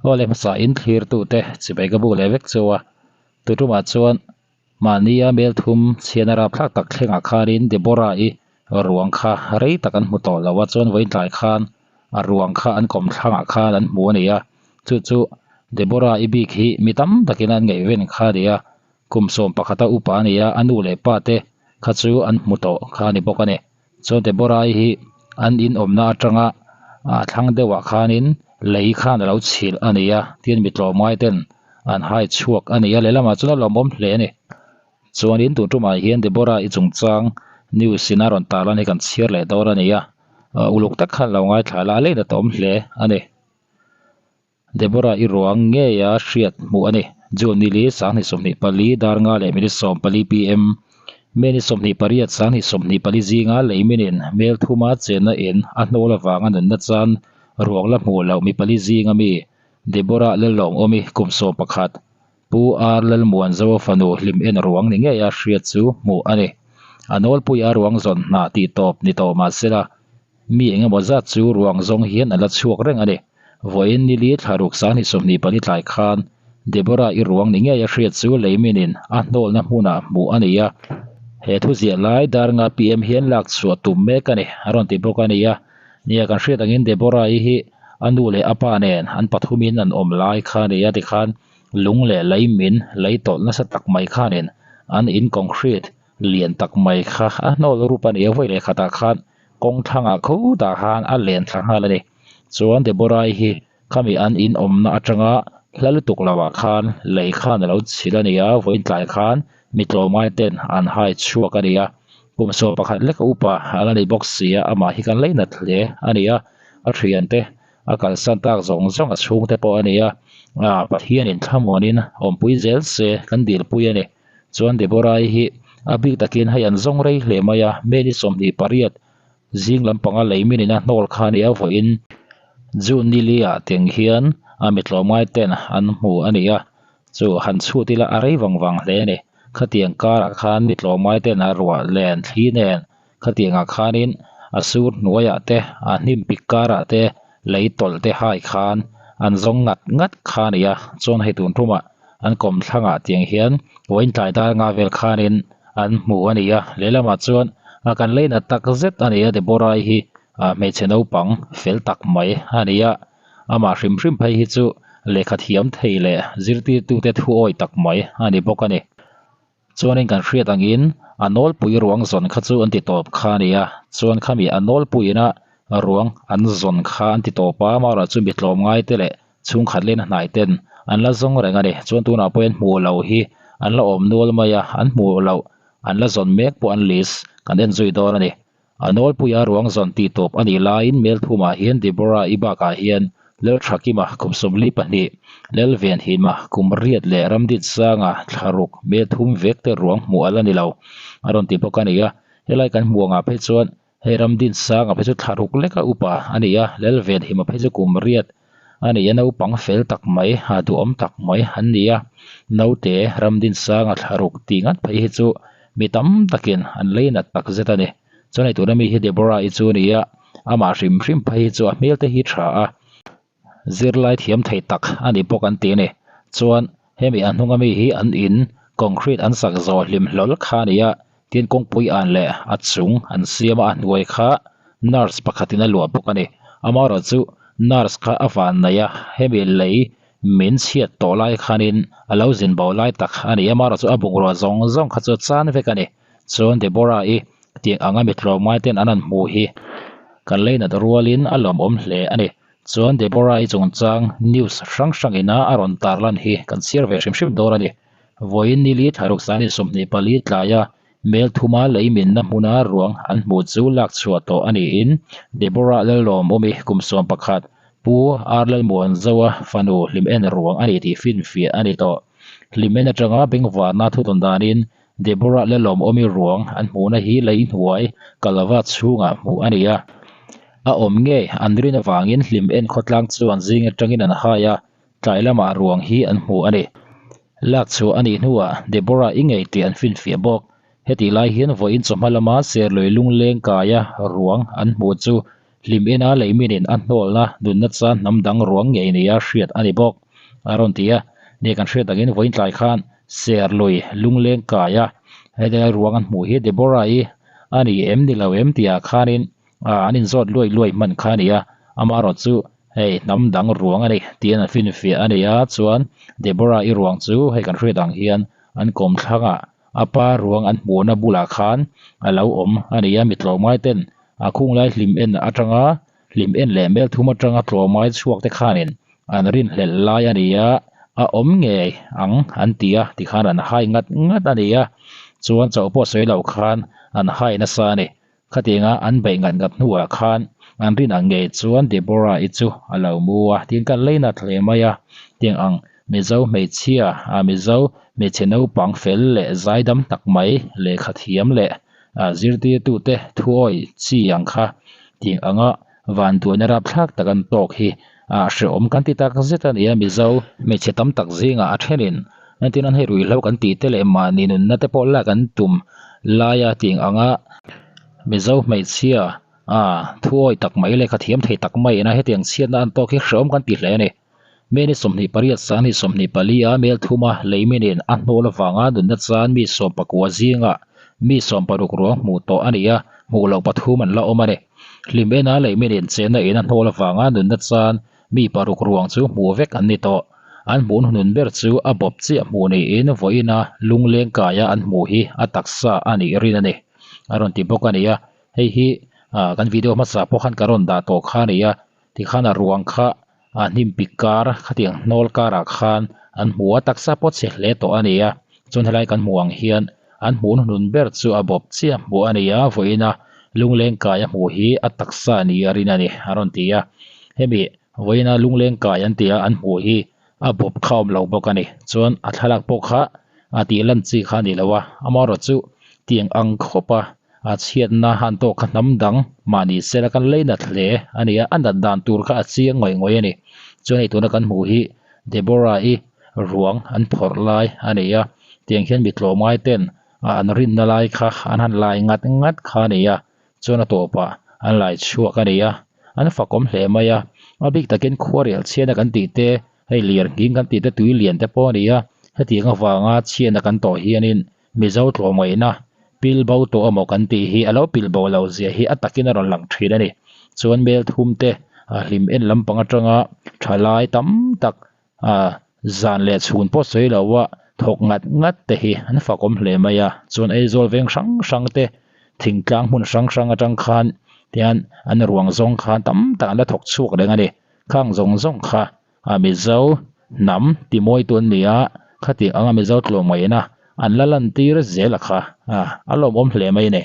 Aw le hmasa in thlir tute chibai ka buk leh vek chu a, tutumah chuan mahnia melthum chhiana rapthlak tak thlengah khanin Deborah-i ruang kha rei tak an hmu tawh lo a, chuan vawiin tlai khan a ruang kha an kawmthlangah khan an hmu a ni a, chu chu Deborah-i bik hi mi tam takin an ngaihven kha a ni a, kum sawm pakhata upa a ni a, a nu leh pa te kha chu an hmu tawh kha a ni bawk a ni. Chuan Deborah-i hi an in awmna atanga ah thlang deuhah khanin lei khan a lo chhilh a ni a, tin mi tlawmngai ten an hai chhuak a ni a, lehlamah chuan a lawmawm hle a ni. Chuanin tun tumah hian Deborah-i chungchang news in a rawn tarlan hi kan chhiar leh dawn a ni a, uluk tak khan lo ngaithla la a lei na tawm hle a ni. Deborah i ruang ngeia hriat hmuh a ni. June nili sanghnih 24 dar nga leh minute 14 pm May ni 28 sanghnih 24 zinga leiminin mel thuma chenna in a hnawl avanga nunna chan ruang la hmuh loh mi pali zinga mi Deborah Lallawngawmi kum 11 Pu R Lalmuanzoa fanu hlim en ruang ni ngeia hriat chu hmuh a ni. A nawlpui a ruang zawn hnah tih tawp ni tawh mahsela Mi eng emaw zat chu ruang zawng hian a la chhuak reng a ni. Vawiin nili thla ruk sanghnih 24 tlai khan Deborah i ruang ni ngei a hriat chu leiminin a hnawlna hmunah hmuh a ni a. He thu ziah lai dar nga PM hian lak chhuah tum mek a ni, a rawn ti bawk a ni a. Nia kan hriat angin Deborah i hi a nu leh a pa nen an pathumin an awm lai kha a ni a tikhan lung leh leimin lei tawlh nasa tak mai khanin an in concrete lian tak mai kha a hnawl rup a ni a vawi leh khatah khan kawng thlangah khutah khan a len thla nghal a ni. Chuan Deborah-i hi khami an in awmna atanga hla lutuk lohah khan lei khan a lo chhilh a ni a, vawiin tlai khan mi tlawmngai ten an hai chhuak a ni a. Kum 11 lek a upa a la ni bawk si a, amah hi kan leinat hle a ni a, a thiante a kalsan tak zawng zawng a chhungte pawh a ni a, Pathianin thlamuanin awmpui zel se kan dilpui a ni. Chuan Deborah-i hi a bik takin hei an zawng rei hle mai a, May ni 28 zing lampanga lei minin a hnawl kha a ni a, vawiin June ni li ah teng hian a mi tlawmngai ten an hmu a ni a, chu han chhut ila a rei vang vang hle a ni. Khatiang karah khan mi tlawmngai ten a ruah len thli nen khatiangah khanin a sur hnuaiah te a hnim pik karah te lei tawlh te hai khan an zawng ngat ngat kha a ni a, chuan hei tun tumah an kawm thlangah tiang hian vawiin tlai dar nga vel khanin an hmu a ni a, lehlamah chuan a kan leinat tak zet a ni a Deborah-i hi ah hmeichhe naupang fel tak mai a ni a, amah hrim hrim phei hi chu lehkha thiam thei leh zirtirtute thu awi tak mai a ni bawk a ni. Chuanin kan hriat angin a nawlpui ruang zawn kha chu an ti tawp kha a ni a, chuan khami a nawlpuiina ruang an zawn kha an ti tawp a, amaherawhchu chu mi tlawmngai te leh chhungkhat leh hnai ten an la zawng reng a ni. Chuan tunah pawhin hmuh loh hi an la awm nual mai a, an hmuh loh an la zawn mek pawh an list kan en zui dawn a ni. A nawlpuia ruang zawn tih tawp a nih laiin Melthumah hian Deborah-i bakah hian Lalthakima kum 42, Lalvenhima kum riat leh Ramditsanga thla ruk Melthum vek te ruang hmuh a la ni lo a rawn ti bawk a ni a. Helai kan hmuh angah phei chuan hei Ramdinsanga phei chu thla ruk leka upa a ni a, Lalvenhima phei chu kum riat a ni a, naupang fel tak mai, a duhawm tak mai an ni a, naute Ramdinsanga thla ruk tih ngat phei hi chu mi tam takin an leinat tak zet a ni. Chuan hei tuna mi hi Deborah-i chu a ni a, amah hrim hrim phei hi chu a hmel te hi tha a, zirlai thiam thei tak a ni bawk an ti a ni. Chuan hemi a hnunga mi hi an in concrete an sak zawh hlim hlawl kha a ni a, tin kawngpui an leh a chung an siam a, a hnuai kha nurse pakhatin a luah bawk a ni. Amaherawhchu nurse kha a van nei a, hemi lei min chhiat tawh lai khanin a lo zin bo lai tak a ni. Amaherawhchu a bungrua zawng zawng kha chu a chan vek a ni. Chuan Deborah-i tiang anga mi tlawmngai ten an han hmuh hi kan leinat rualin a lawmawm hle a ni. Chuan Deborah-i chungchang news hrang hrang ina a rawn tarlan hi kan chhiar ve hrim hrim dawn a ni. Vawiin nili thlaruk sangin 24 tlaia mel thuma lei minna hmuna ruang an hmuh chu lak chhuah tawh a niin Deborah Lalawmawmi kum 11 Pu R Lalmuanzoa fanu hlim en ruang a ni tih finfiah a ni tawh. Hlim en atanga bengvarna thutawn danin Deborah Lalawmawmi ruang an hmuhna hi lei hnuai kalava chhungah hmuh a ni a. A awm ngei an rin avangin hlim en khawtlang chuan zing atangin an hai a, tlai lamah ruang hi an hmu a ni. Lak chhuah a nih hnuah Deborah i ngei tih an finfiah bawk. Hetih lai hian vawiin chawhma lama Serlui lungleng kaia ruang an hmuh chu Hlim ena leiminin a hnawlna nunna chan hnam dang ruang ngei nia hriat a ni bawk, a rawn ti a. Ni kan hriat angin vawiin tlai khan Serlui lungleng kaia helai ruang an hmuh hi Deborah-i a ni em ni lo em tihah khanin an inzawt luai luai hman kha a ni a, amaherawh chu hei hnam dang ruang a ni tiin an finfiah a ni a, chuan Deborah-i ruang chu hei kan hriat ang hian an kawmthlangah A pa ruang an hmuhna bulah khan a lo awm a ni a, mi tlawmngai ten a khunglai hlim en atanga hlim en leh mel thum atanga tlawmngai chhuak te khanin an rinhlelh lai a ni a, a awm ngei ang an ti a tikhan an hai ngat ngat a ni a, chuan chauh pawh sawi loh khan an hai nasa a ni. Khatianga an beih ngat ngat hnuah khan an rin ang ngei chuan Deborah-i chu a lo mu a, tin ka lei nat hle mai a, tiang ang Mizo hmeichhia a Mizo hmeichhe naupang fel leh zaidam tak mai lehkha thiam leh zirtirtute thuawi chi ang kha tiang anga vanduaina rapthlak tak an tawk hi a hrehawm kan ti tak zet a ni a, Mizo hmeichhe tam tak zingah a thenin entirna hei ruihhlo kan tih te leh mahni nunna te pawh lak an tum laia tih anga Mizo hmeichhia a thuawi tak mai lehkha thiam thei tak mai ina hetiang chhiatna an tawk hi hrehawm kan ti hle a ni. May ni 28 sang ni 24 a mel thuma leiminin a hnawl avanga nunna chan mi sawmpakua zingah mi sawmparuk ruang hmuh tawh a ni a, hmuh loh pathum an la awm a ni. Hlim ena leiminin chenna in a hnawl avanga nunna chan mi paruk ruang chu hmuh vek an ni tawh. An hmuh hnun ber chu a bawp chiah hmuh niin vawiina lungleng kaia an hmuh hi a taksa a nih rin a ni a rawn ti bawk a ni a. Hei hi kan video hmasa pawh khan ka rawn dah tawh kha a ni a, tikhan a ruang kha a hnim pik kar khatiang hnawl karah khan an hmu a, taksa pawh chhe hle tawh a ni a, chuan helai kan hmuh ang hian an hmuh hnun ber chu a bawp chiah hmuh a ni a, vawiina lungleng kai a hmuh hi a taksa ni a rin a ni a rawn ti a, hemi vawiina lungleng kai an tia an hmuh hi a bawp kha awm lo bawk a ni, chuan a thlalak pawh kha a tih lan chi kha a ni lo a, amaherawhchu chu tiang ang khawp a. A chhiatna han tawk kha hnam dang mahni sela kan lei nat hle a ni a, a nat dan tur kha a chiang ngawih ngawih a ni. Chuan hei tuna kan hmuh hi Deborah-i ruang an phawrh lai a ni a, tiang hian mi tlawmngai ten an rinna lai kha an han lai ngat ngat kha a ni a, chuan a tawpah an lai chhuak a ni a, an fakawm hle mai a, a bik takin khuarel chhiatna kan tih te hei lir nghing kan tih te tui lian te pawh a ni a, hetiang avanga chhiatna kan tawh hianin Mizo tlawmngaihna pil bo tawh emaw kan tih hi a lo pil bo lo zia hi a takin a rawn lang thin a ni. Chuan mel thum te a hlim en lampang atanga thalai tam tak a zan leh chhun pawh sawi lo a thawk ngat ngat te hi an fakawm hle mai a. Chuan Aizawl veng hrang hrang te thingtlang hmun hrang hrang atang khan tian an ruang zawng khan tam tak an la thawk chhuak reng a ni. Khang zawng zawng kha A Mizo hnam ti mawi tu an ni a, khati anga Mizo tlawmngaihna an la lantir zel a kha a lawmawm hle mai a ni.